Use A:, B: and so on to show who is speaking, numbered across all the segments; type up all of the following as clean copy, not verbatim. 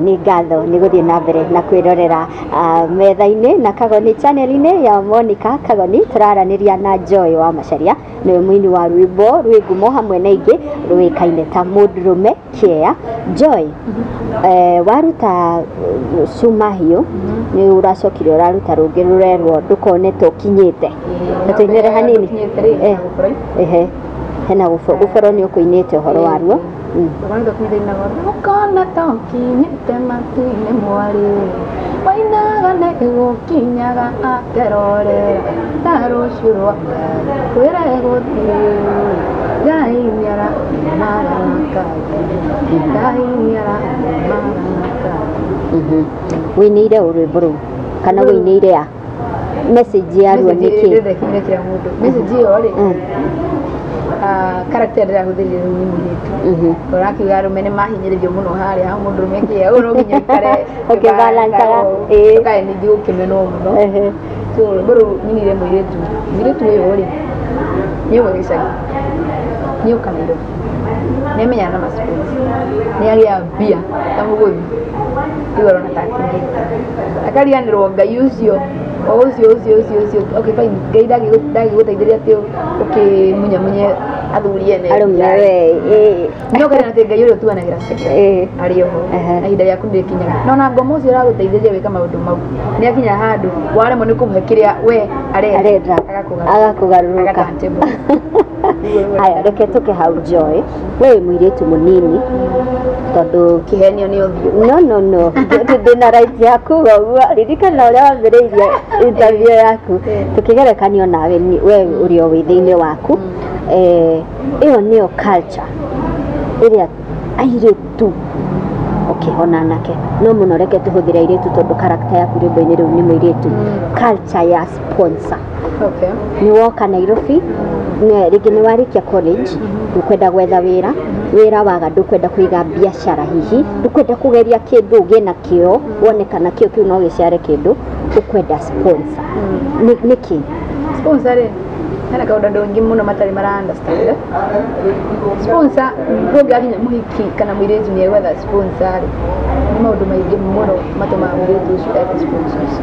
A: Nĩ ngatho nĩ gũthiĩ na mbere na kwĩrorera metha-inĩ na Kagoni channel-inĩ ya Monica Kagoni. Tũraranĩria na Joy wa Macharia, nĩwe mũini wa rwĩmbo rwĩ ngumo hamwe na ingĩ rũĩkaine ta Mũndũrũme Kĩea. Joy, waruta Cuma Hiũ, nĩ ũracokire ũraruta rũngĩ rũrerwo Ndũkone ta Ũkinyĩte. Na tũinĩre hanini. Ehe, hena gũboro nĩ ũkũinĩte ũhoro waruo.
B: Ndũkone ta ũkinyĩte matu-inĩ, mwarĩ wainaga nĩ gũkinyaga akerorera ta rũciũ rwa Ngai rwĩre gũthiĩ. Ngai nĩarathimaga na kaĩ, Ngai nĩarathimaga na kaĩ.
A: Wĩinĩire ũ rwĩmbo rũu, kana wĩinĩire a message yaruo nĩ kĩ?
B: Ndĩrenda ĩkinyĩre kila mũndũ. Message ĩyo rĩ, character ndĩrahũthĩrire rĩu nĩ mũirĩtu. Ũrakiuga arũme nĩ mahinyĩrĩrio mũno harĩa ha mũndũrũme kĩa ũguo, no nginya ũikare
A: ũkĩbalancaga, ĩĩ.
B: Ndũkae ningĩ gũkĩmenwo mũno. So rwĩmbo rũu nyinire mũirĩtu. Mũirĩtu ũyũ rĩ, nĩ ũmwe gĩcagi, nĩ oka Nairobi, nĩ amenyana na masponsor, nĩ agĩa mbia ta mũgũthi, rĩu arona ta akinyĩte, akariganĩrwo Ngai ũcio o ũcio ũcio ũcio ũcio. Okay, fine, Ngai ndangĩgũteithĩria atĩ ũkĩmunyamunye athuri ene
A: arũme
B: mbia.
A: We, ĩĩ.
B: No karĩ atĩ Ngai ũrĩa ũtuanagĩra ciira arĩ oho, na ihinda rĩaku nĩ rĩkinyaga, no na ngoma ũcio ũragũteithĩrĩria gwĩka maũndũ mau nĩ akinya handũ waremwo nĩ kũmũhe kĩrĩa we arenda,
A: arenda,
B: agakũgarũrũka.
A: Agakũgarũrũka.
B: Aga-turntable.
A: Haya, reke tũke hau. Joy, we wĩ mũirĩtu mũnini tondũ
B: kĩhenio nĩ ũthiũ.
A: No, no, no, ndĩna right ya kuga ũguo. Ririkana ũrĩa wambĩrĩirie interview yaku, tũkĩgerekanio nawe we ũrĩ o wĩ thĩinĩ waku. Ĩyo nĩyo culture ĩrĩa airĩtu, okay, ona anake no mũno, reke tũhũthĩre airĩtu tondũ character yaku rwĩmbo-inĩ rũu nĩ mũirĩtu, culture ya sponsor. Nĩ woka Nairobi, rĩngĩ nĩ warĩkia college, ndũkwenda gwetha wĩra, wĩra waga, ndũkwenda kũiga biacara, hihi ndũkwenda kũgeria kĩndũ ũgĩe na kĩo, wone kana kĩo kĩu no gĩciare kĩndũ, ũkwenda sponsor. Nĩkĩ?
B: Sponsor rĩ, hena kaũndũ andũ aingĩ mũno matarĩ mara understand. Sponsor, kũngĩgakinya mũhiki kana mũirĩtu nĩ egwetha sponsor rĩ, nĩ maũndũ maingĩ mũno matũmaga mũirĩtu ũcio ethe sponsors.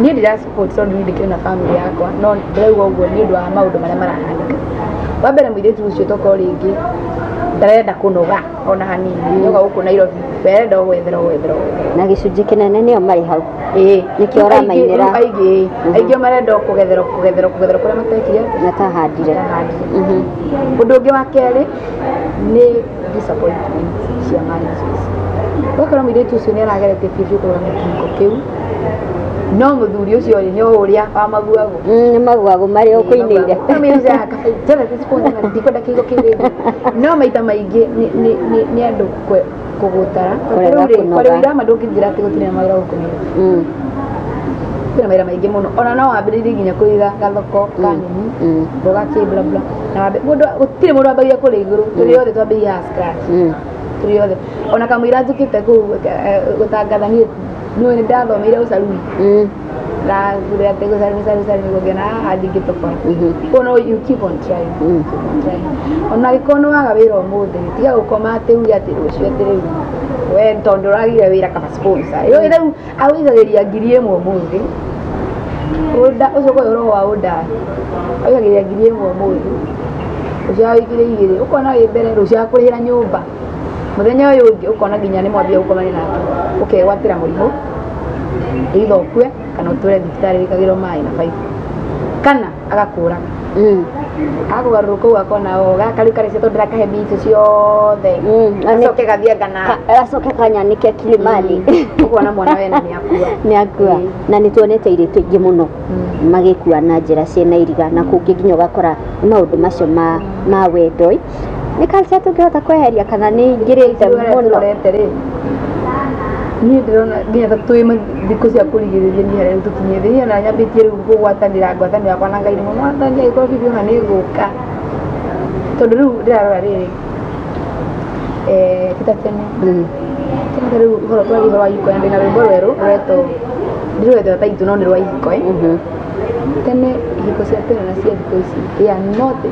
B: Niĩ ndĩra support tondũ niĩ ndĩkĩrĩ na family yakwa, no ndĩrauga ũguo nĩ ũndũ wa maũndũ marĩa marahanĩka. Wa mbere, mũirĩtu ũcio tokorwo rĩngĩ ndarenda kũnoga ona hanini, nĩoka gũkũ Nairobi, we arenda o gwethera o gwethera o gwethera.
A: Na gĩcunjĩ kĩnene nĩo marĩ hau.
B: Ĩĩ.
A: Nĩkĩo ũramainĩra.
B: Aingĩ, aingĩ marenda o kũgethera kũgethera kũgethera kũrĩa matekire atĩa?
A: Matahandire.
B: Matahandire. Ũndũ ũngĩ wa kerĩ nĩ disappointment cia marriages. Ũgakora mũirĩtu ũcio nĩ arageretie biũ biũ kũrũgamia kĩhiko kĩu, no mũthuri ũcio rĩ, nĩ o ũrĩa wa maguagũ.
A: Nĩ maguagũ marĩa ũkũinĩire.
B: Ndikwenda kĩhiko kĩu rĩngĩ, no maita maingĩ nĩ andũ kũgũtara.
A: Kũrega
B: Rĩu rĩ,
A: kũnoga.
B: kwarĩ irama, ndũngĩnjĩra atĩ gũtirĩ na mawĩra gũkũ Nairobi. Kwĩna mawĩra maingĩ mũno, ona no wambĩrĩrie nginya kũiga gathoko ka nyeni, mboga, kĩ bla bla, na wambe mũndũ, gũtirĩ mũndũ wambagia kũrĩa igũrũ, tũrĩ othe twambĩrĩria haha scratch. Tũrĩ othe, ona kamũira njũkĩte kũu gũtangatha, niĩ nĩ ndathomeire ũcaruni, ndagure atĩ gũcaruni caruni caruni nĩguo ngĩona haha ndingĩtobora. Koguo no you keep on trying, keep on trying. Ona angĩkorwo nĩ waga wĩra ũmũthĩ, tiga gũkoma atĩ uge atĩ rũciũ atĩ rĩu we tondũ ũragire wĩra kaba sponsor rĩu rĩu agũigagĩria 1000 ũmũthĩ. Ũnda ũcio kwa ũhoro wa ũnda, agũigagĩria 1000 ũmũthĩ, rũciũ agũigĩre igĩrĩ, ũkona wĩ mbere, rũciũ akũrĩhĩra nyũmba, mũthenya ũyũ ũngĩ ũkona nginya nĩ mwambia gũkomania nake, ũkegwatĩra mũrimũ, either ũkue kana ũtũre thibitarĩ wĩkagĩrwo maĩ na baibũ, kana agakũraga, akũgarũrũka ũguo akona o gaka rĩu karĩcia tondũ ndĩrakahe mbia icio ciothe. Gacoke gathianga na
A: Gacoke kanyanĩke Kilimani.
B: Ũkona mwana wena nĩ akua.
A: Nĩ akua. Na nĩ tuonete airĩtu aingĩ mũno magĩkua na njĩra ciĩna iriga, na kũngĩ nginya ũgakora nĩ maũndũ macio ma wendo. Nĩ culture tũngĩhota kweheria kana nĩ ingĩrĩte mũno?
B: Tũrorete rĩ, niĩ ndĩrona nginya ta twĩ thikũ cia kũrigĩrĩria, niĩ harĩa rĩu tũkinyĩte, niĩ ona nyambĩtie rĩu kũgwatanĩra ngwatanĩro yakwa na Ngai nĩ mwathani, angĩkorwo bibi ona nĩ ngũka, tondũ rĩu ndĩrarora rĩrĩ, ti ta tene. Tene ta rĩu ũhoro twaria ũhoro wa ihiko, na ndĩna rwĩmbo rwerũ rũretwo, ndirũretwo taitũ, no nĩ rwa ihiko. Tene ihiko cia tene na cia thikũ ici, they are not the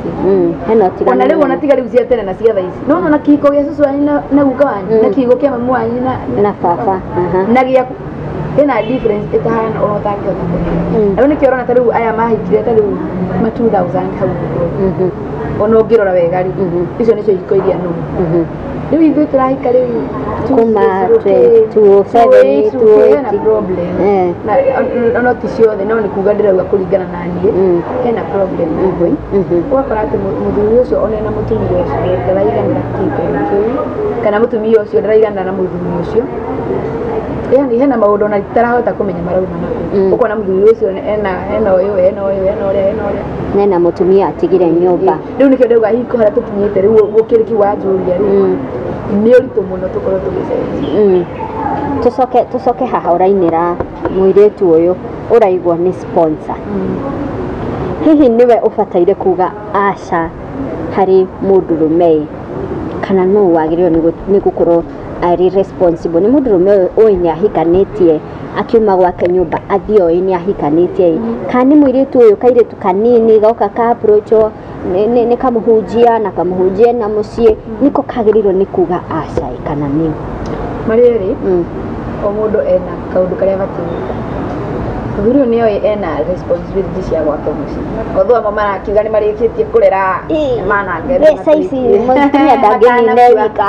B: same.
A: Hena ũtiganu.
B: Ona rĩu ona tiga rĩu cia tene na cia thaa ici, no ona kĩhiko gĩa cũcũ wanyu na guka wanyu na kĩhiko kĩa mamu wanyu
A: na baba,
B: na gĩaku hena difference ĩtahana ona ũtangĩhota kũmenya. Rĩu nĩkĩo ũrona ta rĩu aya mahikire ta rĩu ma 2000 hau ũguo, ona ũngĩrora wega rĩ, icio nĩcio ihiko iria nũmu. Rĩu ithuĩ tũrahika rĩu
A: kuma 2007,
B: 2008, hena problem na no ti ciothe, no nĩ kuga ndĩrauga kũringana na niĩ, hena problem na ngũi. Ũgakora atĩ mũthuri ũcio ona na mũtumia ũcio ndaraiganĩra kĩhiko-inĩ kĩu, kana mũtumia ũcio ndaraiganĩra na mũthuri ũcio. Yani hena maũndũ ona itarahota kũmenya marauma nakũ. Ũkona mũthuri ũcio ena ũyũ, ena ũyũ, ena ũrĩa, ena ũrĩa,
A: nena mũtumia atigire nyũmba.
B: Rĩu nĩkĩo ndauga hiko harĩa tũkinyĩte rĩu gũkĩrĩ kĩu wanjũria rĩu nĩ ũritũ mũno tũkorwo tũgĩcenjia.
A: Tũcoke haha ũrainĩra mũirĩtu ũyũ ũraigua nĩ sponsor. Hihi nĩwe ũbataire kuga aca harĩ mũndũrũme, kana no wagĩrĩirwo nĩ gũkorwo arĩ responsible? Nĩ mũndũrũme ũyũ ũĩ nĩ ahikanĩtie, akiuma gwake nyũmba athiĩ oĩ nĩ ahikanĩtie, kana nĩ mũirĩtu ũyũ kairĩtu kanini goka ka approachwo nĩ kamũhunjia na kamũhunjia na mũciĩ, nĩko kagĩrĩirwo nĩ kuga aca kana nĩ
B: marĩ erĩ? O mũndũ ena kaũndũ karĩa abatiĩ gwĩka. Mũthuri ũyũ nĩoĩ ena responsibility cia gwake mũciĩ, although amwe marakiuga nĩ marĩkĩtie kũrera manange
A: mbeca ici, mũtumia ndangĩnina wika,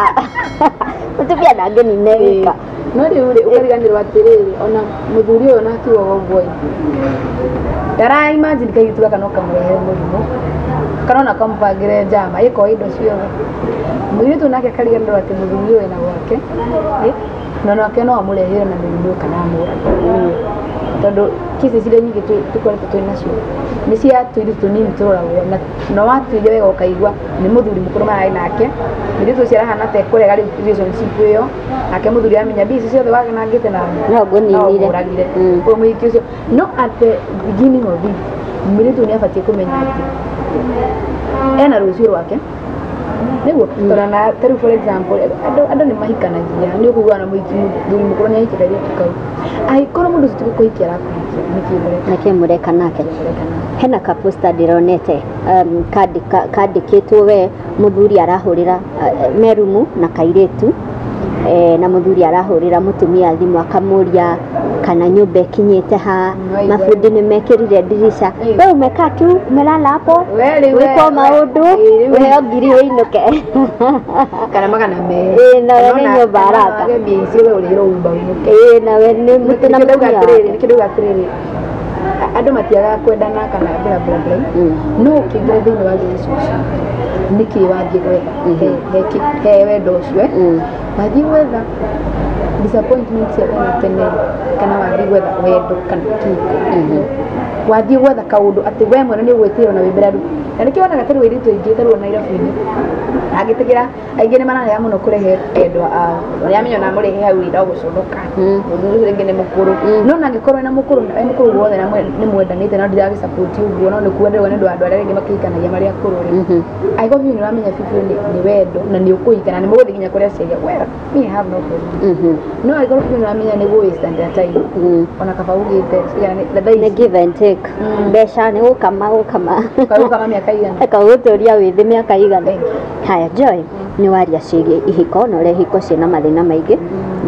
A: mũtumia ndangĩnina wika.
B: No rĩu rĩ, ũkariganĩrwo atĩrĩrĩ, ona mũthuri ũyũ ona akiugaga ũguo ndara imagine kairĩtu gaka no kamũrehere mũrimũ, kana ona kamũbangĩre njama ĩkoe indo ciothe. Mũirĩtu nake akariganĩrwo atĩ mũthuri ũyũ ena gwake, na nake no amũrehere na mĩrimũ kana amũrage, tondũ cases iria nyingĩ tũkoretwo twĩ nacio nĩ cia tũirĩtu tũnini tũroragwo, na watuĩria wega ũkaigua nĩ mũthuri mũkũrũ mararĩ nake, mũirĩtu ũcio arahana ta ekũrega rĩu relationship ĩyo, nake mũthuri amenya mbia ici ciothe wanangĩte na
A: no ngũninire,
B: ngũragire ũyũ mũhiki ũcio. No at the beginning of it, mũirĩtu nĩ abatiĩ kũmenya atĩ ena rũciũ rwake nĩguo, tondũ na ta rĩu for example andũ nĩ mahikanagia, nĩ ũkũigua na mũhiki mũthuri mũkũrũ nĩ ahikĩte kairĩtu kau, angĩkorwo mũndũ ũcio ti gũkũhikia arakũhikia, nĩkĩ mũreka?
A: Nĩkĩ mũreka nake? Hena ka poster ndĩronete kandĩkĩtwo we mũthuri arahũrĩra merumu na kairĩtu, na mũthuri arahũrĩra mũtumia thimũ akamũria kana nyũmba ĩkinyĩte ha, mabundi nĩ mekĩrire ndirica, we umekaa tu umelala hapo wĩkwo maũndũ ũheo ngiri ũinũke
B: kana magana merĩ.
A: Ĩĩ, nawe nĩ nyũmba araka. Ĩĩ, nawe nĩ mũtĩ na mũtumia wake.
B: Nĩkĩo ndauga atĩrĩrĩ, andũ matiagaga kwendana kana bla bla bla, no ũkĩingĩra thĩinĩ wa relationship nĩkĩ wathiĩ gwetha he wendo ũcio, wathiĩ gwetha disappointment cia tene tene, kana wathiĩ gwetha wendo kana kĩhiko, wathiĩ gwetha kaũndũ atĩ we mwene nĩ ũgwĩtĩrwo na wĩ mbere andũ. Na nĩkĩo wonaga ta rĩu airĩtu aingĩ ta rĩu ona irabu-inĩ angĩtĩkĩra aingĩ nĩ mararega mũno kũrehe endwa ao, nĩ amenya ona amũrehe hau no gũconoka, mũthuri ũcio rĩngĩ nĩ mũkũrũ, no na angĩkorwo ena mũkũrũ, e mũkũrũ wothe na nĩ mwendanĩte no ndiragĩ support ũguo, no nĩ kuga ndĩrauga nĩ ũndũ wa andũ arĩa rĩngĩ makĩhikanagia marĩ akũrũ rĩ, angĩkorwo biũ nĩ ũramenya biũ nĩ wendo na nĩ ũkũhika na nĩ mũgũthiĩ nginya kũrĩa aciari, well, me I have no problem. No angĩkorwo biũ nĩ ũramenya nĩ gũ waste their time, ona kaba ugĩte
A: nĩ give and take, mbeca nĩ gũkama gũkama
B: gũkama mĩaka igana,
A: ĩkagũtũria wĩthĩ mĩaka igana. Haya Joy, nĩ waria ciĩgiĩ ihiko na ũrĩa ihiko ciĩna mathĩna maingĩ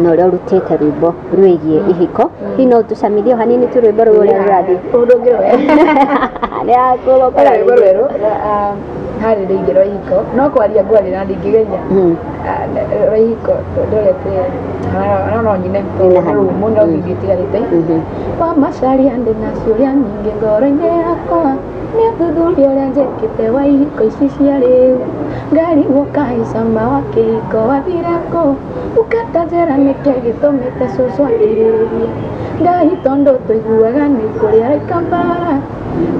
A: na ũrĩa ũrutĩte rwĩmbo rwĩgiĩ ihiko, hihi no ũtũcamithie o hanini tu rwĩmbo rũu ũrĩa rũrathiĩ?
B: Ũndũ ũngĩrora
A: nĩ
B: Hena rwĩmbo rwerũ harĩrĩirie rwa ihiko, no kwaria ngwaria na ndingĩgeria rwa ihiko ndorete no nyine tondũ nĩ rũmũ no video ĩtigarĩte. Wa macaria ndĩ na ciũria nyingĩ ngoro-inĩ yakwa, nĩ ũthuthuria ũrĩa njĩkĩte wa ihiko ici cia rĩu, ngarigwo kaĩ cama wa kĩhiko wathire kũ, ũkatanjĩra nĩkĩ gĩtũmĩte cũcũ akirĩrĩrie Ngai, tondũ tũiguaga nĩ kũrĩ araika mbara,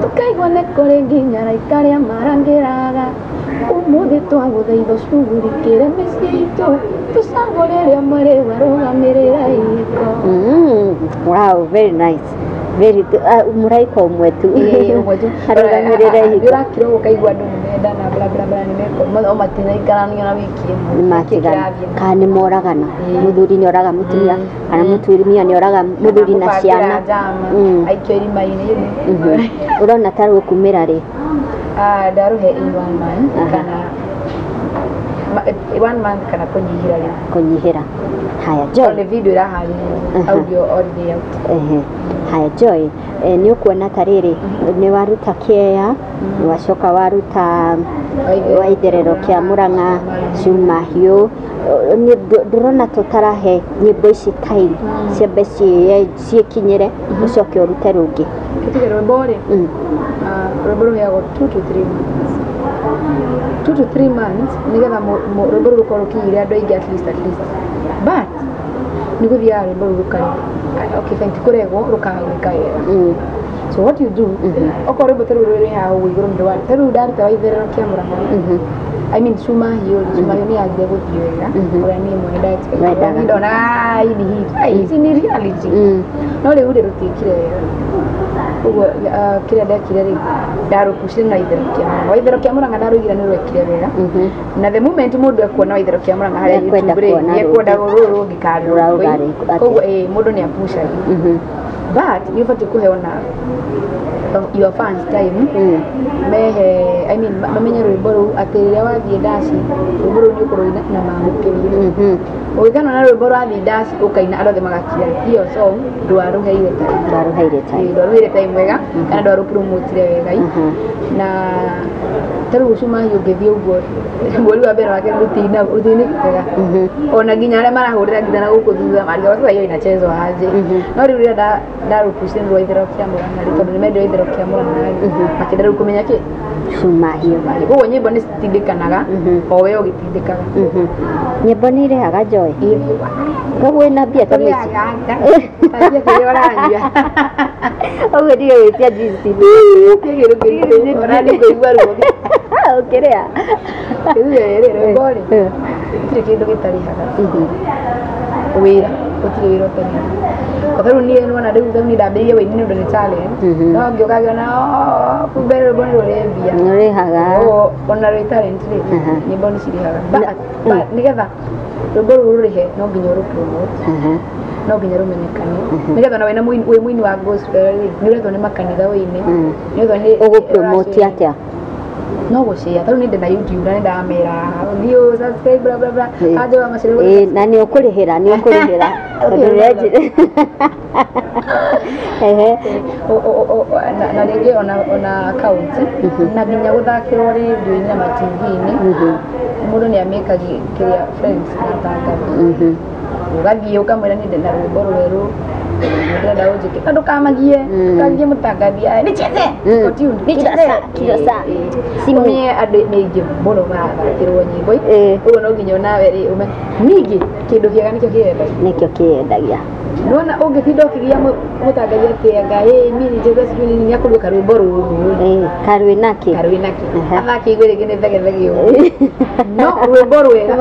B: tũkaigua nĩ kũrĩ nginya araika arĩa marangĩraga, ũmũthĩ twagũthaitha ũcugurikĩre mĩciĩ itũ, tũcagũrĩre ũmwe rĩu arũgamĩrĩre ihiko.
A: Wow, very nice. Very mũraika ũmwe tu arũgamĩrĩre ihiko.
B: Ũrakira ũguo ũkaigua andũ nĩ mendana. Bla bla bla nĩ meko matinaikarania na wiki ĩmwe.
A: Nĩ matigana kana nĩ moragana, mũthuri nĩ oraga mũtumia kana mũtumia nĩ oraga mũthuri na ciana.
B: Aikio irima-inĩ.
A: Ũrona ta rũkumĩra rĩ?
B: Ndarũhe in 1 month kana 1 month kana kũnyihĩra rĩ.
A: Kũnyihĩra. Haya Joy.
B: Nĩ video ĩraharĩrĩrio audio already out.
A: Haya Joy, nĩ ũkuona ta rĩrĩ nĩ waruta kĩea, nĩ wacoka waruta Waitherero kĩa Murang'a, Cuma Hiũ, ndũrona tũtarahe nyĩmbo ici time ciambe ciĩkinyĩre ũcoke ũrute rũngĩ?
B: Tutige rwĩmbo rĩ, rwĩmbo rũheagwo 2 to 3 months. 2 to 3 months nĩgetha rwĩmbo rũu rũkorwo rũkinyĩire andũ aingĩ at least. But nĩ gũthiaga rwĩmbo rũu rũkarĩ okay fine ti kũregwo rũkaga gwĩka wega. So what you do, okorwo rwĩmbo ta rũu rwĩ haha ũguo igũrũ nĩ rwa ta rĩu ndaruta Waitherero kĩa Murang'a, I mean Cuma Hiũ rĩ, Cuma Hiũ nĩ yagire gũthiĩ wega ũrĩa niĩ mwene
A: Wendaga.
B: Ndonaga hii ni hit, ici nĩ reality, no rĩu rĩ rũtiĩkire wega. Ũguo kĩrĩa ndekire rĩ, ndarũpucire na Waitherero kĩa Murang'a. Waitherero kĩa Murang'a ndarũigire nĩ rwekire wega, na the moment mũndũ ekuona Waitherero kĩa Murang'a harĩa YouTube rĩ, nĩekwenda rũrũ rũngĩ karĩ. Koguo mũndũ nĩ apucagia, but nĩ ũbatiĩ kũheo na your fans time mehe, I mean mamenye rwĩmbo rũu atĩ rĩrĩa wathiĩ ndaci rwĩmbo rũu nĩ ũkũrũina na mamũkĩrie. Ũgĩkana na rwĩmbo rwathiĩ ndaci ũkaina andũ othe magakira, hiyo song ndwarũheire time.
A: Ndwarũheire time.
B: Ndwarũheire time wega kana ndwarũpromotire wega. Na ta rĩu Cuma Hiũ ũngĩthiĩ ũguo mweri wa mbere wake rũtinĩkaga, ona nginya arĩa marahũrĩra nginya na gũkũ thutha marigagwo sasa hiyo inachezwa aje. No rĩu rĩrĩa ndarũpucire nĩ Waitherero kĩa Murang'a rĩ, tondũ nĩ mendire Waitherero kĩa Murang'a rĩ, makĩenda rĩu kũmenya kĩ
A: Cuma Hiũ.
B: Koguo nyĩmbo nĩ citindĩkanaga o we ũgĩtindĩkaga.
A: Nyĩmbo nĩ irehaga joy. Koguo wĩna mbia ta ici.
B: Mbia kĩrĩa ũranyua.
A: Ũguo ndige gwĩtia juice.
B: Ona nĩ ngũigua ruo.
A: Ũkĩrĩa.
B: Rĩu rwĩmbo rĩ, gũtirĩ kĩndũ gĩtarĩhaga. Wĩra, gũtirĩ wĩra ũtarĩhaga. O rĩu niĩ nĩwona rĩu niĩ ndambĩrĩirie wĩini nĩ ũndũ nĩ talent. No ngĩũka ngĩona kumbe rwĩmbo nĩ rũrĩ mbia.
A: Nĩrũrĩhaga.
B: Koguo ona rwĩ talent rĩ, nyĩmbo nĩ cirĩhaga. But nĩgetha rwĩmbo rũu rũrĩhe no nginya ũrũ-promote, no nginya rũmenyekane, nĩgetha ona wĩna wĩ mũini wa gospel rĩ, nĩ ũretwo nĩ makanitha wĩine, nĩ ũretwo nĩ
A: Ũgũ-promote atĩa?
B: No gũshare. Ta rĩu nĩ ndĩ na YouTube na nĩ ndamera thiĩ subscribe bla bla bla anje wa macere.
A: Na nĩ ũkũrĩhĩra, nĩ ũkũrĩhĩra. Tondũ
B: Na rĩngĩ ona account na nginya gũthakĩrwo rĩndiũ-inĩ na ma TV-inĩ, mũndũ nĩ amĩkagia kĩrĩa friends matangatha. Ũgathiĩ ũkamwĩra nĩ ndĩ na rwĩmbo rwerũ ndĩrenda ũnjĩke, na ndũkamagie, ndũkagie mũtangathi nicheze iko tuned
A: nicheze kila saa
B: simu. Ũmenye andũ nĩ aingĩ mũno marathakĩrwo nyĩmbo, ũguo no nginya onawe rĩ ũme. Ningĩ kĩndũ kĩega nĩkĩo kĩendagia.
A: Nĩkĩo kĩendagia.
B: Nĩwona ũngĩtinda ũkĩgia mũtangathi atĩ anga mimi nicheze sijui nini, nĩakũruga karwĩmbo rũru
A: karwĩ nakĩ,
B: karwĩ nakĩ, athake igue rĩngĩ nĩ thegethege ũguo, no rwĩmbo rwega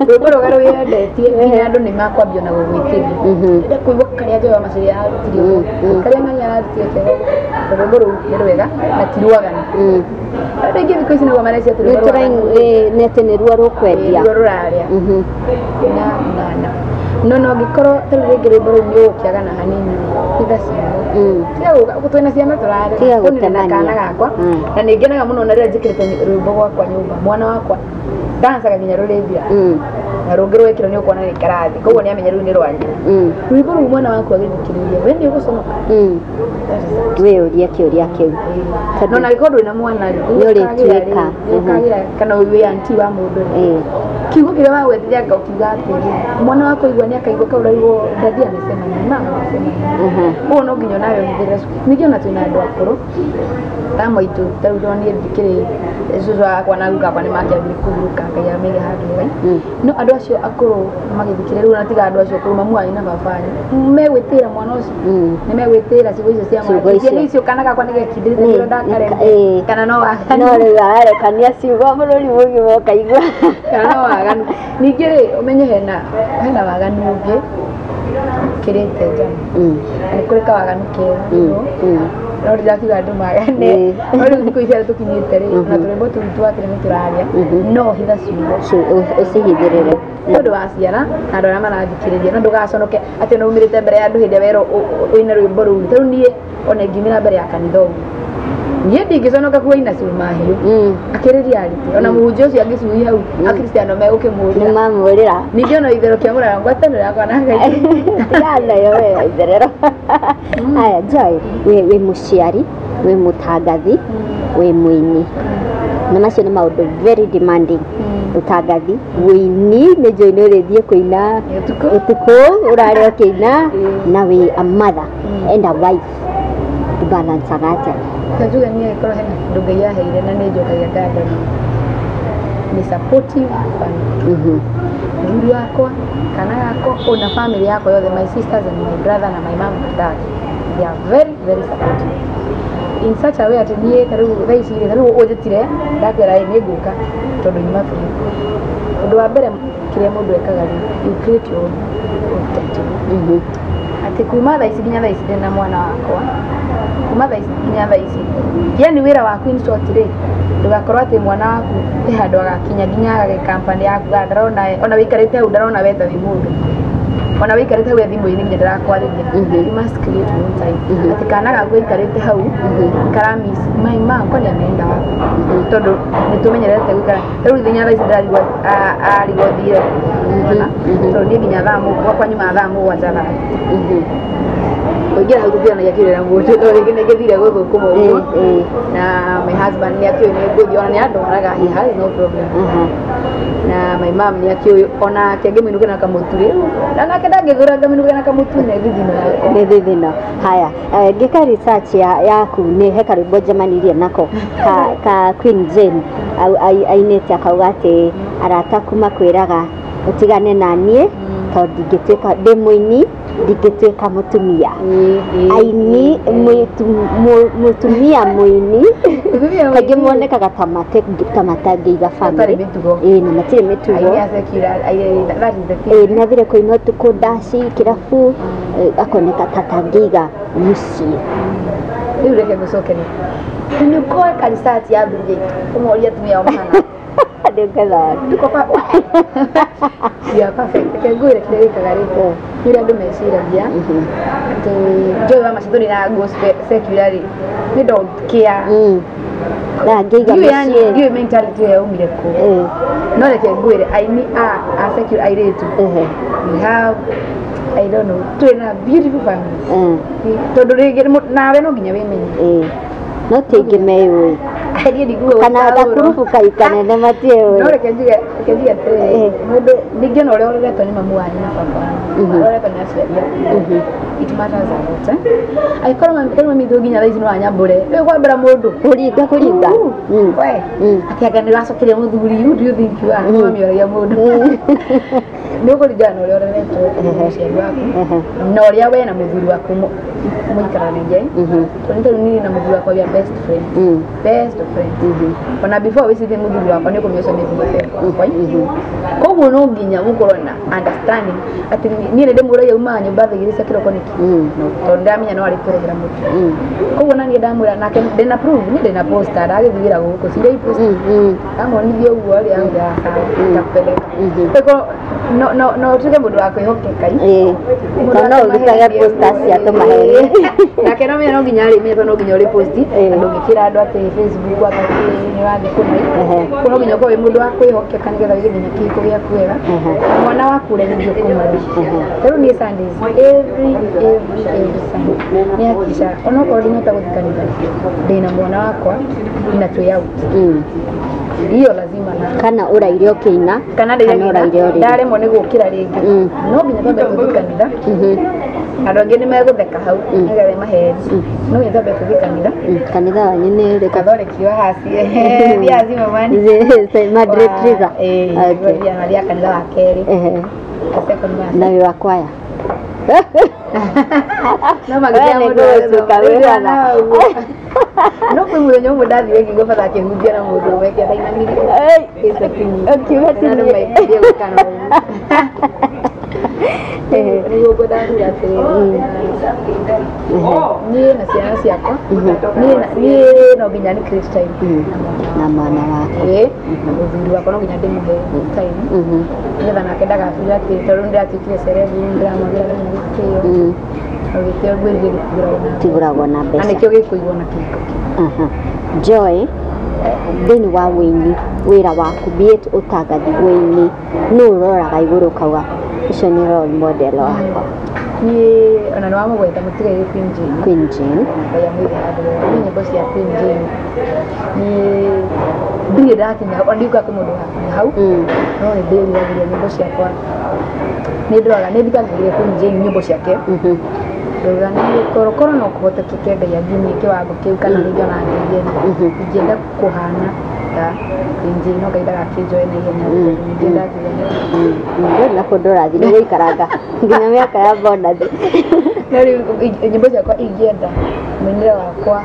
B: rwĩmbo rwega rwĩendetie nginya andũ nĩ makwambia ona gũgwĩtĩria. Ndĩrenda kũigua karĩa Joy wa Macharia ararutire ũguo, karĩa ng'ania ararutire kega ũguo, rwĩmbo rũu nĩ rwega na ti rwaganu. Andũ aingĩ thikũ ici nĩguo marecia atĩ rwĩmbo rwaganu
A: nĩ atĩ nĩ ruo rũkwendia,
B: ruo rũrarĩa. Na no no ngĩkorwo ta rĩu rĩngĩ rwĩmbo rũu nĩ ũgũkĩagana hanini, hitha ciana, tiga twĩna ciana tũrarera, kũu na kana gakwa, na nĩ ngenaga mũno na rĩrĩa njĩkĩrĩte rwĩmbo gwakwa nyũmba, mwana wakwa dancaga nginya rũrĩthira, na rũngĩ rwekĩrwo nĩ ũkuona nĩ karathi, koguo nĩ amenya rũu nĩ rwa nyina. Rwĩmbo rũu mwana wakwa agĩthikĩrĩria, we nĩ ũgũconoka.
A: Wĩyũrie kĩũria kĩu.
B: No na gĩkorwo ndũrĩ na mwana rĩ,
A: nĩ ũrĩtuĩka
B: kana wĩ auntie wa mũndũ rĩ, kiugo kĩrĩa wagwetire anga ũkiuga atĩrĩ, mwana wakwa igua nĩ akaigua kau ũraigua ndathi amesema nini, mama amesema nini. Ũguo no nginya onawe ũhũthĩre. Ningĩ ona twĩna andũ akũrũ ta maitũ, ta rĩu ndonire thikĩrĩ cũcũ wakwa na guka wakwa nĩ makĩambire kũhurũka, Ngai amaige handũ hega. No andũ acio akũrũ magĩthikĩrĩria rĩu ona tiga andũ acio akũrũ, mamu wanyu na baba wanyu megwĩtĩra mwana ũcio, nĩ megwĩtĩra ciugo icio cia mwana ciana icio, kana gakwa nĩ gekindĩrĩte kĩrĩa ndakarembe, kana no waganu,
A: no rĩu ararekania ciugo bũrũri mũgima ũkaigua,
B: kana no waganu. Ningĩ rĩ ũmenye hena waganu ũngĩ kĩrĩte njama, na nĩ kũrĩ kawaganu kega. No ndirakiuga andũ magane no rĩu thikũ ici tũkinyĩte rĩ na tũrwĩmbo tũu twakĩrĩ nĩ tũraria no hitha ciugo
A: ũcihithĩrĩre
B: nĩ ũndũ wa ciana na andũ arĩa marathikĩrĩria no ndũgaconoke atĩ nĩ umĩrĩte mbere ya andũ hĩndĩ ĩrĩa werwo ũine rwĩmbo rũu ta rĩu niĩ ona ingiumĩra mbere ya kanitha ũguo niĩ ndingĩconoka kuaina mahiũ akĩrĩria arĩte ona mũhunjia ũcio angĩcuhi hau akristiano megũkĩmũrĩra
A: nĩmamũrĩra
B: ningĩ ona itherũ kĩa mũrara ngwatanĩro yakwa na Ngai
A: tigana nayo we itherero aya Joy wĩ mũciari wĩ mũtangathi wĩ mũini na macio nĩ maũndũ very demanding ũtangathi wĩini nĩ njũĩ nĩ ũrĩthiĩ kũina ũtukũ ũrarĩa ũkĩina na wĩ a mother and a wife ũbalancaga atĩa?
B: Njuge niĩ korwo hena kĩndũ Ngai aheire na nĩ njokagia ngatho nĩ supportive family. Mũthuri wakwa kana gakwa ona family yakwa yothe, my sisters and my brother na my mom and dad, they are very very supportive in such a way atĩ niĩ ta rĩu thaa ici rĩ, ta rĩu ũnjĩtire ndakwĩra ĩ nĩ ngũka tondũ nyuma free. Ũndũ wa mbere kĩrĩa mũndũ ekaga rĩ, you create your own timetable. Atĩ kuma thaa ici nginya thaa ici ndĩna mwana wakwa, kuma thaa ici nginya thaa ici, yani wĩra waku in short rĩ, ndũgakorwo atĩ mwana waku he handũ agakinya nginya agage company yaku ndarona ona wĩikarĩte hau ndarona we ta wĩ mũndũ ona wĩikarĩte hau e thimũ-inĩ nginya ndĩrakwarĩria. You must create your own time atĩ kana gaku gaikarĩte hau karamiss my mom kwani ameenda wapi tondũ nĩ tũmenyerete gũikara rĩu nginya thaa ici ndĩrarigwo arigwo thire tondũ niĩ nginya thaa gwakwa nyuma thaa 7 thaa kũingĩra hau tũtianagia kĩrĩra mũndũ tondũ rĩngĩ nĩ ngĩthire gũthũkũma ũguo na my husband nĩ akĩũĩ nĩ ngũthiĩ ona nĩ andwaraga, he has no problem. Na my mom nĩ akĩũĩ onake ngĩmũinũkĩra na kamũtu rĩ na nake ndangĩthũra ngamũinũkĩra na kamũtu nĩ thithino yakwa
A: nĩ thithino. Haya, ngĩka research yaku nĩ he karwĩmbo njemanirie nako ka Queen Jane ainĩte akauga atĩ arata aku makwĩraga ũtigane na niĩ tondũ ndingĩtuĩka ndĩ mũini ndingĩtuĩka mũtumia aini mũtumia mũini kaingĩ monekaga ta matangĩiga family na matirĩ mĩtugo nĩathire kũina ũtukũ ndaci kĩrabu akoneka ta tangĩiga mũciĩ.
B: Rĩu reke ngũcokerie nĩ ũkoeka research ya athuri aitũ ũmorie atumia ao mahana
A: ndĩngetha
B: You are perfect. Reke ngwĩre kĩrĩa gĩkaga rĩ nĩ ũrĩa andũ meciragia atĩ Joy wa Macitũ na gospel secular rĩ nĩ don't care
A: ndangĩiga mũciĩ
B: ndiũĩ mentality ĩyo yaumire kũ no reke ngwĩre aini a secular airĩtu we have I don't know twĩna beautiful families tondũ rĩngĩ nawe no nginya wĩmenye
A: no ti aingĩ meyũĩ kana gakurubu kaikanene matiũĩ
B: no reke njuge atĩrĩrĩ mũndũ ningĩ ona ũrĩa ũreretwo nĩ mamu wanyu na baba wanyu ũreretwo nĩ aciari aku it matters a lot angĩkorwo tarĩu mami witũ nginya thaa ici no anyambũre rĩu kwambĩra mũndũ
A: kũringa
B: we atĩ anga nĩ ũracokeria mũthuri who do you think you are mami oragia mũndũ nĩ ũkũringana na ũrĩa ũreretwo nĩ mũciari waku na ũrĩa we na mũthuri waku mũikaranagia tondũ tarĩu niĩ na mũthuri wakwa we are best friends best of friends ona before wĩcirie mũthuri wakwa nĩ ũkũmenya ũcio nĩ BFF wakwa koguo no nginya mũkorwo na understanding atĩ niĩ nĩ ndĩmũragia umaga nyũmba thaa 2 cia kĩroko nĩkĩ tondũ ndamenya no arĩtũrehera mũtu koguo na niĩ ndamwĩra nake ndĩna proof niĩ ndĩna poster ndagĩthiĩ wĩra gũkũ cirĩa i post ndamuonithia ũguo rĩ anjĩra sawa ndakupeleka koguo no ũtuĩke mũndũ wa kwĩhokeka
A: tondũ no ũrutage poster cia tũmaheni
B: nake no menya no nginya arĩmenya tondũ no nginya ũrĩ post na ndũngĩkĩra andũ atĩ Facebook atĩ nĩ ũrathiĩ kũna koguo no nginya ũkorwo wĩ mũndũ wa kwĩhokeka nĩgetha ũige nginya kĩhiko gĩaku wega mwana waku ũrĩa ningĩ ũkũmũrera rĩu niĩ Sundays every Sunday nĩ hakikisha onokorwo ndinahota gũthiĩ kanitha ndĩna mwana wakwa na twĩ out hiyo lazima na
A: kana ũraire ũkĩina
B: kana ndaremwo nĩ gũkĩra rĩngĩ no nginya twambe tũthiĩ kanitha andũ angĩ nĩ megũtheka hau nĩgetha maheni no nginya twambe tũthiĩ kanitha
A: kanitha wanyu nĩ ũrĩkũ
B: Catholic wa hasi thiaga Zimmerman
A: Madrid Teresa
B: thiaga kanitha wa kerĩ
A: na wĩ wa kwaya
B: no magĩthia mũndũ no kwĩ mũthenya ũmwe ndathire ngĩigua batha akĩhunjia na mũndũ ũmwe kĩathainamire
A: ũkiuga ti
B: niĩ Nĩguo ngwendaga kuga atĩrĩrĩ, niĩ na ciana ciakwa, niĩ no nginya nĩ create time
A: na mwana waku.
B: Ĩĩ, na mũthuri wakwa no nginya ndĩmũhe time, nĩgetha nake ndagabira atĩ tondũ nĩndĩratuĩkire celeb, nĩndĩramwagĩra nginya gĩtĩo. Na gĩtĩo ngwĩrire gĩtigũragwo na
A: Tigũragwo na
B: na
A: mbeca.
B: Nĩkĩo gĩkũigwo na kĩhiko kĩu.
A: Aha. Joy, thĩinĩ wa wĩini, wĩra waku, be it ũtangathi, wĩini, nũ ũroraga igũrũ ũkauga ũcio nĩ role model wakwa?
B: Niĩ ona nĩ wamũgweta mũtigairĩ Queen Jane.
A: Queen Jane.
B: Ngai amũige handũ hega. Niĩ nyĩmbo cia Queen Jane, niĩ ndirĩ ndakinya, ona ndiuga kwĩ mũndũ wakinya hau, no nĩ ndĩriragĩria nyĩmbo ciakwa, nĩ ndoraga, nĩ thikagĩrĩria Queen Jane nyĩmbo ciake, ngauga nĩ korokoro no kũhotekeke Ngai anginyie kĩwango kĩu kana rĩngĩ ona ngerie. Ingĩenda kũhana ta Queen Jane, no Ngai ndagakĩnjoe na ihenya, tondũ ningĩenda nginya
A: Ndũrĩ na kũndũ ũrathiĩ, nĩ gũikaranga nginya mĩaka ya bonathi.
B: No rĩu nyĩmbo ciakwa ingĩenda mũinĩre wakwa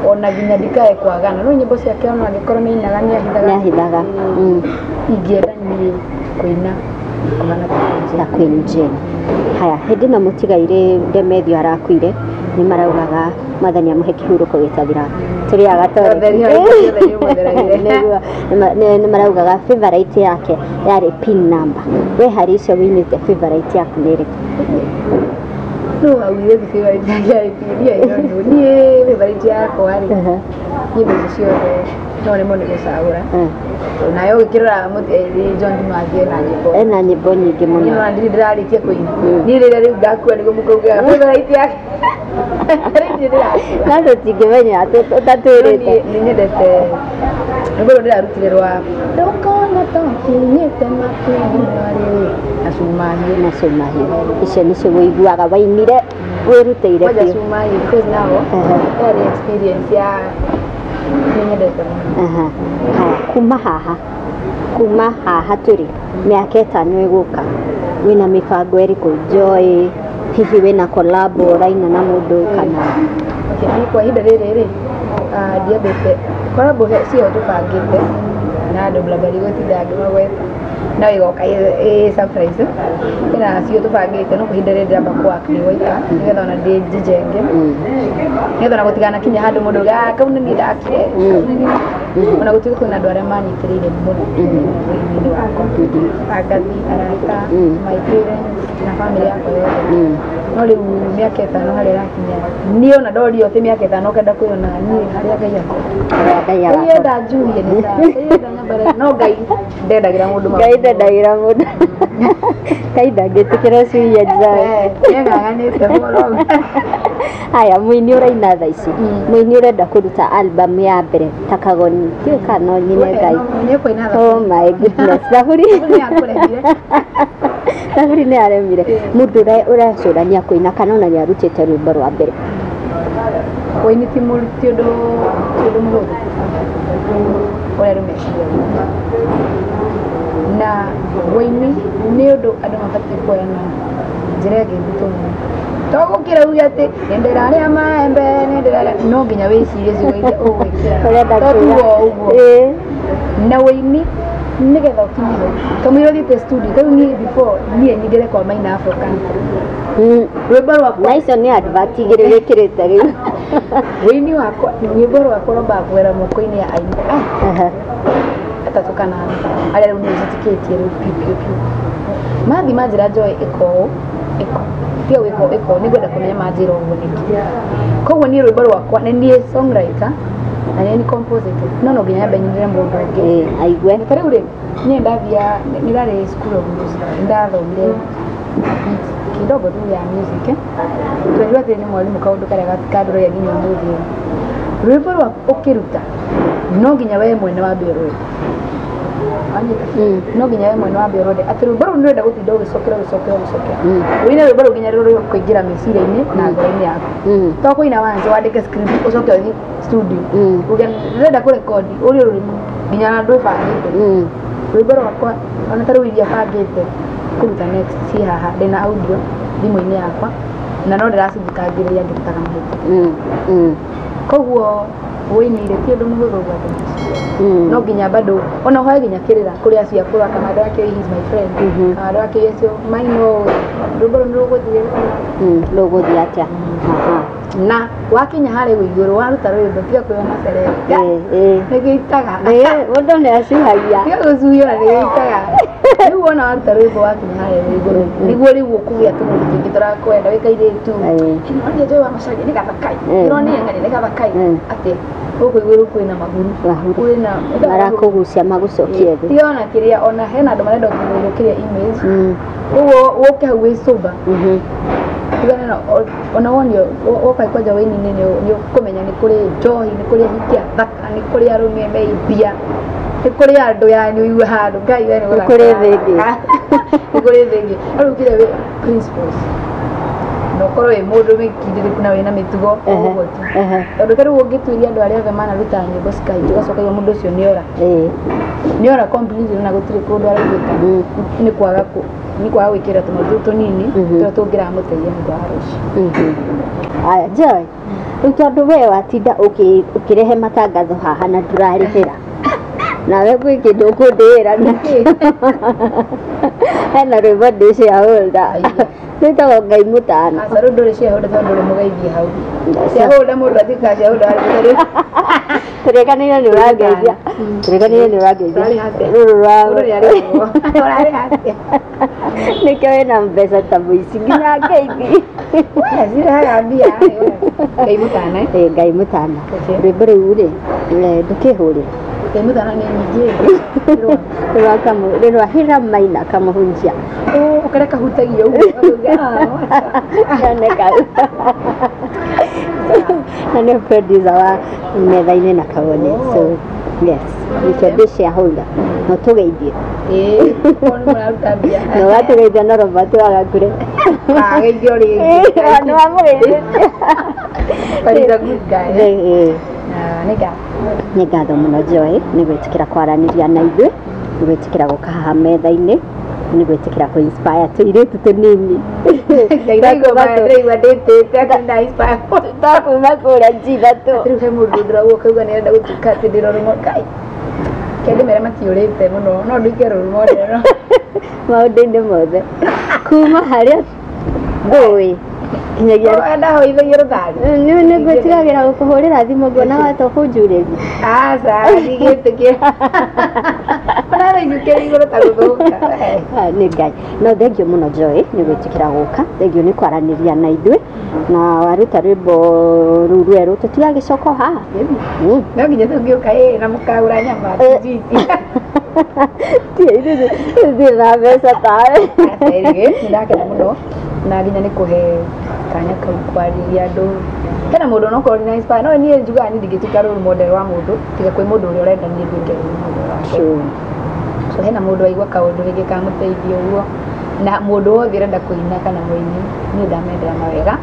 B: ona nginya ndikae kwagana, no nyĩmbo ciake ona angĩkorwo nĩ ainaga, nĩ ahithaga.
A: Nĩ ahithaga.
B: Ingĩenda niĩ kũina kũhana ta Queen Jane.
A: Ta Queen Jane. Haya, hĩndĩ ĩno mũtigairĩ Demethio arakuire, nĩ maraugaga Mwathani amũhe kĩhurũko gĩtathiraga, tũrĩaga.
B: Ũtheri ũtheri ũmũtheragĩre.
A: Nĩguo nĩ maraugaga favorite yake yarĩ Pin Number. We harĩ icio wĩinĩte, favorite yaku nĩ ĩrĩkũ?
B: No augire ti favorite yake yarĩ pin, I don't know. Niĩ favorite yakwa rĩ, nyĩmbo icio ciothe no rĩmwe nĩ gũcagũra. Nayo ũgĩkĩrora John Kimathi ena nyĩmbo
A: Ena nyĩmbo nyingĩ
B: niĩ
A: mũno.
B: Ona ndirĩ ndĩrarĩkia kũina. Niĩ rĩrĩa rĩu ndakua nĩguo mũkaugaga favorite yake. Rĩu ndirĩ ndĩrakua.
A: No tũtingĩmenya ũtatwĩrĩte.
B: Niĩ nĩ nyendete rwĩmbo rũrũ ndĩrarutire rwa ndũkona tokinyĩte matu-inĩ marĩ na cuma hiũ.
A: Na cuma hiũ, icio nĩcio wĩiguaga wainire wĩrutĩire
B: Kwanja
A: biũ.
B: Cuma hiũ, because now yarĩ experience ya nĩ nyendete mũno.
A: Aha. Haya, kuma haha tũrĩ mĩaka 5 ĩgũka, wĩna mĩbango ĩrĩkũ, Joy? Hihi wĩna collab ũraina na mũndũ kana?
B: Okay, niĩ kwa ihinda rĩrĩ rĩ, ndiambĩte collab cio tũbangĩte na andũ labda ndigũtinda ngĩmagweta, no ĩgoka ĩ surprise. Ĩna cio tũbangĩte, no kwa ihinda rĩrĩ ndĩramba kũ work ndĩ waika, nĩgetha ona ndĩ njijenge, nĩgetha ona gũtiganakinya handũ mũndũ auge, "Ah, kau nĩ niĩ ndakire, kau nĩ niĩ." Ona gũtuĩka kwĩna andũ arĩa manyitĩrĩire mũno wĩini-inĩ wakwa, angathi, arata, my parents na family yakwa yothe. No rĩu mĩaka 5 harĩa ĩrakinya, niĩ ona ndorio atĩ mĩaka 5 ũkenda kwĩona niĩ harĩa Ngai akorwo,
A: Harĩa Ngai
B: Ngai
A: agakorwo.
B: enda njuhie nĩ sawa, Ngai enda nyambare, no Ngai ndendagĩra mũndũ
A: Ngai ndendagĩra mũndũ. Ngai ndangĩtĩkĩra ũcuhie, Joy.
B: Nĩng'ang'anĩte mũno.
A: Haya, mũini ũraina thaa ici, mũini ũrenda kũruta album ya mbere ta Kagoni, ndiũĩ kana no nyine Ngai.
B: Nĩ kũina.
A: Oh my goodness, thaburi.
B: Nĩ akũremire.
A: Thaburi nĩ aremire. Mũndũ ũrecũrania kũina kana ona nĩ arutĩte rwĩmbo rwa mbere?
B: Wĩini ti ũndũ mũhũthũ ũrĩa andũ meciragia, na wĩini nĩ ũndũ andũ mabatiĩ kuoya na njĩra ĩngĩ nditũ mũno, to gũkĩra uge atĩ nĩ ndĩrarĩa maembe, nĩ ndĩrarĩa, no nginya wĩcirie ciugo iria ũgwĩkĩra.
A: Ũrenda
B: To
A: kuga.
B: tuga o ũguo. Na wĩini nĩgetha ũkinye hau, kamũira ũthiĩte studio, tarĩu niĩ before niĩ nyingĩre kwa Maina Afro Country, rwĩmbo rwakwa
A: Na icio nĩ advert igĩrĩ wĩkĩrĩte rĩu.
B: Wĩini wakwa, rwĩmbo rwakwa rwambaga kũgera moko-inĩ ya aini atatũ kana ana arĩa rĩu nĩ njĩtĩkĩtie rĩu piũ piũ piũ. Mathiĩ manjĩra, "Joy, ĩka ũũ, ĩka tiga gwĩka ũũ, ĩka ũũ," nĩngwenda kũmenya manjĩra ũguo nĩkĩ. Koguo niĩ rwĩmbo rwakwa nĩ niĩ songwriter na nĩ niĩ composer, no nginya nyambe nyinĩre mũndũ ũngĩ.
A: Aigue.
B: Ta rĩu rĩ, niĩ ndathia nĩ ndarĩ school of music, nĩ ndathomire bit kidogo tu ya music, eh. Twerirwo atĩ nĩ mwarimũ kaũndũ karĩa kandũragia nginya ũmũthĩ ũyũ: rwĩmbo rwaku ũkĩruta, no nginya we mwene wambe ũrwende. Wanyita? No nginya we mwene wambe ũrwende atĩ rwĩmbo rũu nĩũrenda gũtinda ũgĩcokera, ũgĩcokera, ũgĩcokera, ũine rwĩmbo rũu nginya rũrũ kũingĩra meciria-inĩ na ngoro-inĩ yaku. To kũina once, wandĩke script, ũcoke ũthiĩ studio, uge ndĩrenda kũrekondi ũrĩ rũrĩmũ nginya na ndwĩbangĩte. Rwĩmbo rwakwa ona ta rĩu iria bangĩte kũruta next ci haha, ndĩna audio thimũ-inĩ yakwa na no ndĩracithikangĩrĩria ngĩrutaga mahĩtia. Koguo Wĩinire ti ũndũ mũhũthũ ũguo andũ meciria. No nginya bado ona hoe nginya kĩrĩra kũrĩ acio akũrũ kana andũ ake, he is my friend, kana andũ ake acio maino rwĩmbo rũu nĩ rũgũthiĩ.
A: Rũgũthiĩ atĩa? Aha.
B: Na wakinya harĩa igũrũ waruta rwĩmbo, tiga kwĩona celeb. Nĩgĩitaga.
A: Mũndũ nĩ acuhagia.
B: Tiga gũcuhio na nĩgĩitaga. Rĩu wona waruta rwĩmbo wakinya harĩa igũrũ, nĩguo rĩu ũkũgĩa tũmũndũ tũingĩ tũrakwenda wĩ kairĩtu. Nĩronire Joy wa Macharia nĩ gathakai, nĩronire ng'ania nĩ gathakai, atĩ gũkũ igũrũ kwĩna mahuru.
A: Mahuru.
B: Kwĩna
A: marakũgucia magũcokie thĩ.
B: Tiga ona kĩrĩa, ona hena andũ marenda gũthũkĩria image. Koguo ũke hau wĩ sober. Tigana na ona wonio woka kwanja wĩini-inĩ, nĩ ũkũmenya nĩ kũrĩ njohi, nĩ kũrĩ ahiki athaka, nĩ kũrĩ arũme me mbia, nĩ kũrĩ andũ, yani ũigue handũ Ngai we nĩ
A: Nĩ kũrĩ thĩ ĩngĩ.
B: Nĩ kũrĩ thĩ ĩngĩ. No rĩu kĩrĩa wĩ principles na ũkorwo wĩ mũndũ wĩkindĩrĩku na wĩna mĩtugo o ũguo tu, tondũ ta rĩu ũngĩtuĩria andũ arĩa othe manaruta nyĩmbo cikahĩtia, ũgacoka ũkaigua mũndũ ũcio nĩora, nĩora completely na gũtirĩ kũndũ araiguĩka, nĩ kwaga gwĩkĩra tũmaũndũ tũnini tũrĩa tũngĩramũteithia nĩ ũndũ wa rũciũ.
A: Aya Joy, rĩu tondũ we watinda ũkĩrehe matangatho haha na ndũrarĩhĩra, nawe gwĩ kĩndũ ũkũndĩĩra nakĩo. Hena rwĩmbo ndĩ shareholder.
B: Aya.
A: Rwĩtagwo Ngai Mũtano.
B: Aca, rĩu ndũrĩ shareholder tondũ ndũrĩ mũgeithie hau. Shareholder mũndũ atuĩkaga shareholder warĩ
A: Tũrĩkanĩire nĩ ũrangeithia. Tũrĩkanĩire nĩ ũrangeithia.
B: Ũrarĩha atĩa?
A: Rũrũ rwa
B: Mũndũ nĩ arĩhagwo. Ũrarĩha atĩa?
A: Nĩkĩo wĩna mbeca ta mũici nginya ngeithi.
B: We, cirehaga mbia. Ngai Mũtana.
A: Ĩ, Ngai Mũtana.
B: Okay.
A: Rwĩmbo rũu rĩ, ndũkĩhũrĩra.
B: Ngai Mũtana nĩ nyingĩ.
A: Rĩ rwa Hĩra Maina Kamũhunjia.
B: Ũkarĩa kahutagia ũguo.
A: Yoneka na nĩ producer wa metha-inĩ na Kawone. So yes, nĩkĩo ndĩ shareholder, no tũgeithie.
B: Ĩĩ, korwo nĩ mũraruta mbia.
A: No watũgeithia na Robert wagakure.
B: Ageithio rĩngĩ.
A: Nĩ wamũgeithĩtie.
B: But he's a good guy. Na nĩ ngatho.
A: Nĩ ngatho mũno Joy nĩ gwĩtĩkĩra kwaranĩria na ithuĩ, nĩ gwĩtĩkĩra gũka haha metha-inĩ, nĩ gwĩtĩkĩra kũ inspire tũirĩtu tũnini.
B: Ndĩraigua ndĩtĩte atĩ nda inspire.
A: Twakuma kũrĩa G3.
B: Rĩu he mũndũ ndĩrauga ũkauga nĩ arenda gũtuĩka atĩ ndĩ role model. Kai. Kende mere matiũrĩte mũno, no nduĩke role model.
A: Maũndũ-inĩ mothe kuma harĩa ngũĩ nginyagia
B: Ndahoithagia rũthari.
A: Nĩ ngwĩtigagĩra gũkũhũrĩra thimũ nguona wata kũnjurĩria.
B: Aca, ndigĩtĩkĩra. Ona thaa ici ũkĩrĩ igũrũ ta gũthũka.
A: Ah, nĩ Ngai. No thengiũ mũno Joy nĩ gwĩtĩkĩra gũka, thengiũ nĩ kwaranĩria na ithuĩ, na waruta rwĩmbo rũu rwerũ tũtigagĩcoka o haha.
B: No nginya tũngĩũka ĩ na mũkagũra nyama tijiti.
A: Ithuĩ na mbeca tawe.
B: Anyway, nĩ ndakena mũno na nginya nĩ kũhe kanya kau kwarĩria andũ. Hena mũndũ onokorwo nĩ inspire, no niĩ njugaga niĩ ndingĩtuĩka role model wa mũndũ tiga kwĩ mũndũ ũrĩa ũrenda niĩ nduĩke role model wake. So hena mũndũ waigua kaũndũ rĩngĩ kamũteithia ũguo, na mũndũ wothe ũrenda kũina kana mũini, niĩ ndamendera mawega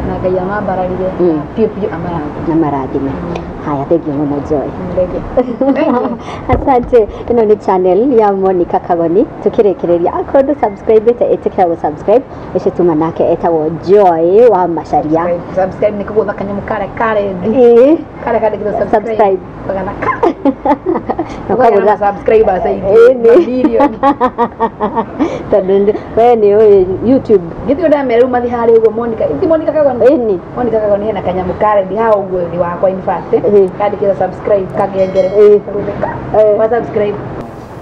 B: na Ngai amambararire biũ biũ, amarathime.
A: Na marathime. Haya, thengiũ mũno Joy.
B: Thengiũ.
A: Asante. Ĩno nĩ channel ya Monica Kagoni. Tukĩrĩkĩrĩria, akorwo ndũ subscribe ĩte, ĩtĩkĩra gũ subscribe. Ũcio tuma nake etagwo Joy wa Macharia.
B: Subscribe nĩ kũgũtha kanyamũ karĩa karendi, karĩa kandĩkĩtwo subscribe.
A: Subscribe.
B: Kagana ka
A: Na
B: ũkagĩa na
A: ũkagũtha
B: subscribers aingĩ, mamirioni.
A: Tondũ we nĩ ũĩ YouTube.
B: Githĩ ndamera rĩu mathi harĩa ũguo Monica, ti Monica Kagoni?
A: Ĩni.
B: Monica Kagoni hena kanyamũ karendi haha ũguo thĩ wakwa, in fact kandĩkĩtwo subscribe, kangengere. Kagũthe ka wa subscribe.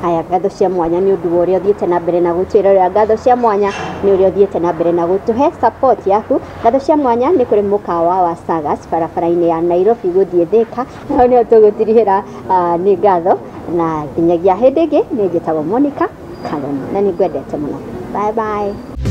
A: Haya, ngatho cia mwanya nĩ ũndũ wa ũrĩa ũthiĩte na mbere na gũtwĩrorera, ngatho cia mwanya nĩ ũrĩa ũthiĩte na mbere na gũtũhe support yaku, ngatho cia mwanya nĩ kũrĩ mũkawa wa Sagas barabara-inĩ ya Nairobi gũthiĩ Thika, nao nĩo tũgũtirihĩra. Nĩ ngatho na nginyagia hĩndĩ ĩngĩ, nĩ njĩtagwo Monica Kagoni na nĩ ngwendete mũno. Bye bye.